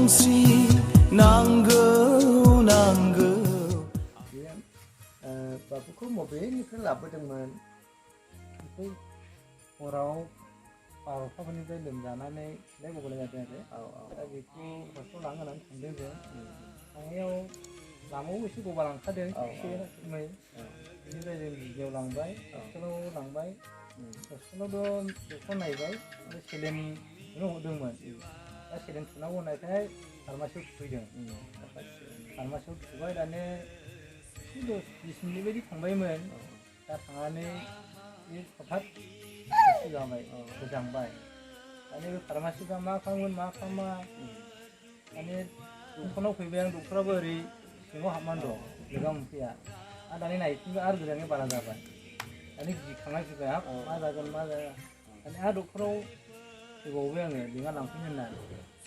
संस्रि नांगौ नांगौ बाबुखौ बबेनिफ्राय लाबोदोंमोन ओमफ्राय हराव 12थाफोरनिफ्राय लोमजानानै गबोनाय जादों आरो दा बेखौ हस्पिटालाव लांनो होननानै थांदों जों थांनायाव लामायाव एसे गगा लांखादों एसे मै बेनिफ्राय जों बिजियाव लांबाय हस्पिटालाव लांबाय हस्पिटालावथ' डक्टर नायबाय सेलेन थुनो हरदोंमोन दा सेलेन थुनांगौ होननायखाय फार्मासियाव थुफैदों फार्मासियाव थुबाय दाने 10-20 मिनिट बायदि थांबायमोन दा थांनानै बे हथात गुसु जाबाय गोजांबाय दाने बे फार्मासिफ्रा मा खालामगोन मा खालामा दाने डक्टरनाव फैबाय आं डक्टराबो ओरै सिङाव हाबनानै दं लोगोआव मोनफैया आरो दाने नायफिनबाय आरो गोजांनाया बारा जाबाय दाने गिखांनाय फैबाय हाब मा जागोन मा जाया दाने आरो डक्टराव फैबावबाय आङो लिंना लांफैनो होननानै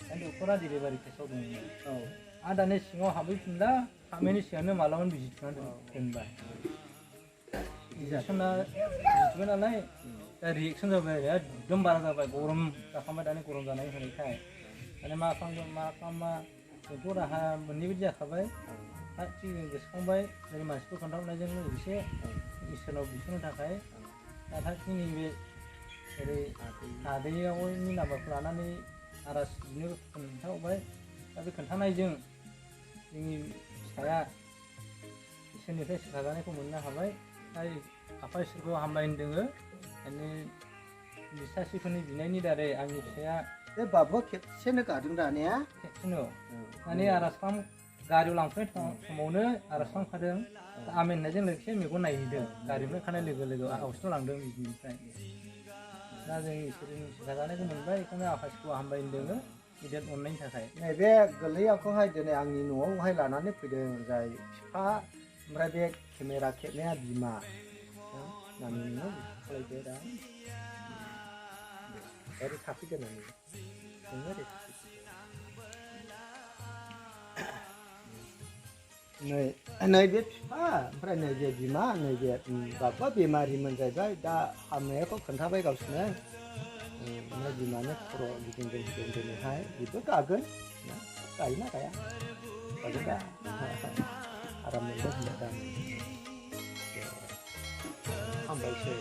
दाने डक्टरा डिलिभारि केसाव दंमोन आरो दाने सिङाव हाबहैफिनला हाबनायनि सिगांनो मालाबानो बिजि थुनानै दोनबाय इन्जेक्सना थुबाय नालाय दा रिएक्सन जाबाय आरो एकदम बारा जाबाय गरम जाखांबाय दाने गरम जानाय होनायखाय दाने मा खालामगोन मा खालामा जोंथ' राहा मोननै बायदि जाखाबाय आरो जों गोसोखांबाय जोंनि मानसिफोर खोन्थाहरनायजों लोगोसे इसोरनाव बिसोरनो थाखाय नाथाय जोंनि बे ओरै आदैनि नाम्बारखौ लानानै आर'ज बिनो खोन्थाहरबाय दा बे खोन्थानायजों जोंनि फिसाया इसोरनिफ्राय सोखाजानायखौ मोननो हाबाय दा आफा इसोरखौ हामबाय होनदोङो माने बिसासिफोरनि बिनायनि दारै आंनि फिसाया बे बाबुआ खेबसेनो गादों दानिया खेबसेनो माने आर'ज गारियाव लांफैनाय समावनो आर'ज खालामखादों आमेन होननायजों लोगोसे मेगन नायहैदों गारिनिफ्राय ओंखारनाय लोगो लोगो हस्पिटालाव लांदों बिनिफ्राय दा जों इसोरनि सोखाजानायखौ मोनबाय बेखायनो आफा इसोरखौ हामबाय होनदोङो गिदिर अननायनि थाखाय नैबे गोरलैयाखौहाय दिनै आंनि न'आवहाय लानानै फैदों जाय बिफा ओमफ्राय बे केमेरा खेबनाया बिमा नानि नोंनाव खालायदो दा ओरै थाफैदो नानि नोङो ओरै नैबे बिफा ओमफ्राय नैबे बिमा नैबे बाबुआ बेमारिमोन जाहैबाय दा हामनायखौ खोन्थाबाय गावसोरनो ओमफ्राय बिमानो खर' गिदिंदों होदों दिनैहाय बेबो गागोन गायोना गाया गागोन दा आराम मोनदों होनबाय दा हामबायसै